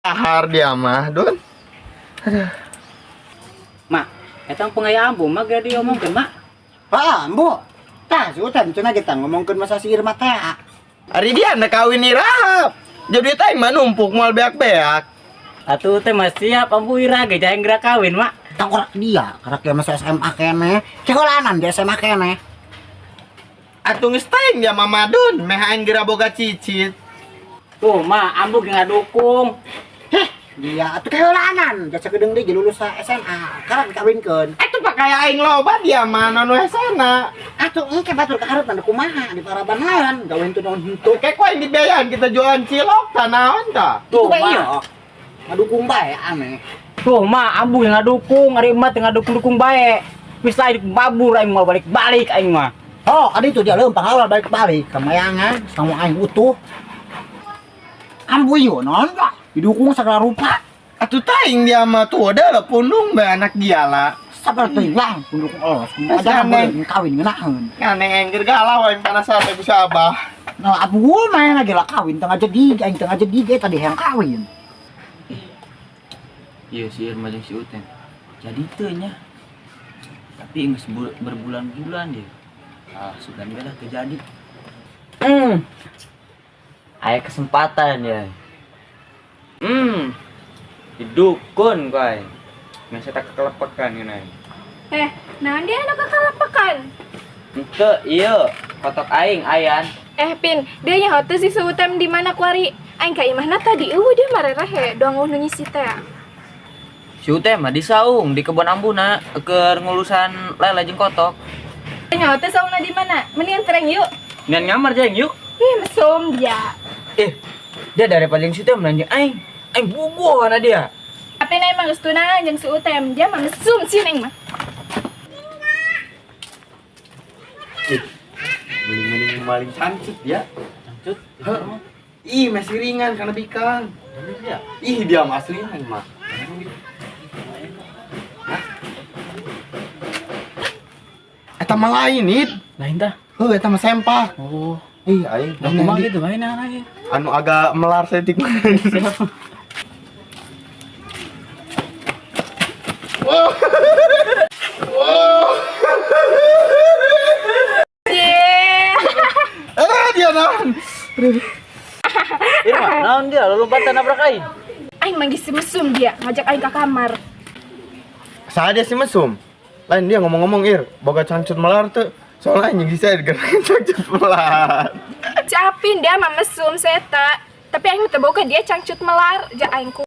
Dahar dia mah, Dun. Mak, eta pengaya ambu mah geura diomongkeun, Mak. Pak, ambu. Tah, si Utem cenah kita ngomongkeun masa si Irma teh. Ari dia anda kawin ni rahap. Jadi teh mah numpuk moal beak-beak. Atuh teh mah siap ambu ira ge jang geura kawin, Mak. Tangkorak dia, karak dia masa SMA keneh. Ceholanan di SMA keneh. Atuh geus teuing dia mah Madun, meh aing geura boga cicit. Tuh, Mak, ambu ge ngadukung. Heh, dia atuh keholanan, jasa gedeung deui lulus SMA, karak dikawinkeun. Atuh pakai aing loba dia mah nu hesena. Atuh engke batur ka hareup tanda kumaha di paraban lain, gawe henteu naon henteu. Kayak ku aing dibiayaan kita jualan cilok tah naon tah. Tuh, Itu bae Mak. iya. Ngadukung bae aneh. Tuh, Mak, ambu yang ngadukung, ari emak teh ngadukung-dukung bae. Wis lain babur aing mau balik-balik aing mah. Oh, ada itu dia leumpang awal balik-balik kamayangan sama aing utuh. Ambu ieu naon lah, didukung segala rupa. Atuh taing dia mah tuh ada lah pundung bae anak dia lah. Sabar teuing lah, pendukung olos. Mas Aja aneh. boleh kawin ngeunaheun. Nganeng aing keur galau aing penasaran teh bisa abah. Nah, abu mah lagi lah kawin tengah jadi, aing tengah jadi ge tadi yang kawin. Iya si Irma jeung si Uten. Jadi teu nya. Tapi geus berbulan-bulan dia. Ah, sugan we lah teu jadi. Aya kesempatan ya. Didukun ku aing. Meh saya tak kekelepekan ngeunah. Eh, naon dia anu kakalapakan? Henteu ieu kotok aing ayan. Eh, Pin, dia nyaho teu si Suutem di mana kuari? Aing ka imahna tadi eueuh dia marerehe doang nu ngisi teh. Si Uten mah di saung di kebon ambuna keur ngulusan lele jeung kotok. Nyaho teu saungna di mana? Mendingan tereng yuk. Ngan ngamar jeung yuk. Ih, mesum dia. Eh, dia daripada jeung si Uten mending aing. Aing bubuh kana dia. Tapi na emang geus tunangan jeung si Utem, dia mah mesum sih neng mah. Mending-mending maling cancut ya. Cancut. Heh. Ih, masih ringan karena bikang. Ih, dia mah asli aing mah. Hah? Eta mah lain, Id. Lain tah. Heuh, eta mah sempak. Oh, Ih, aing. nah, kumaha gitu main aja. Anu agak melar setik. Wow. Wow. Ye. Eh, dia naon? Irma, naon dia lompatan nabrak aing? Aing mah geus mesum dia, ngajak aing ka kamar. Saha dia si mesum? Lain dia ngomong-ngomong Ir, boga cangcut melar tuh. Soalnya anjing bisa digerak cangcut melar. Capin dia mah mesum seta. Tapi aing teu boga dia cangcut melar, ja aing ku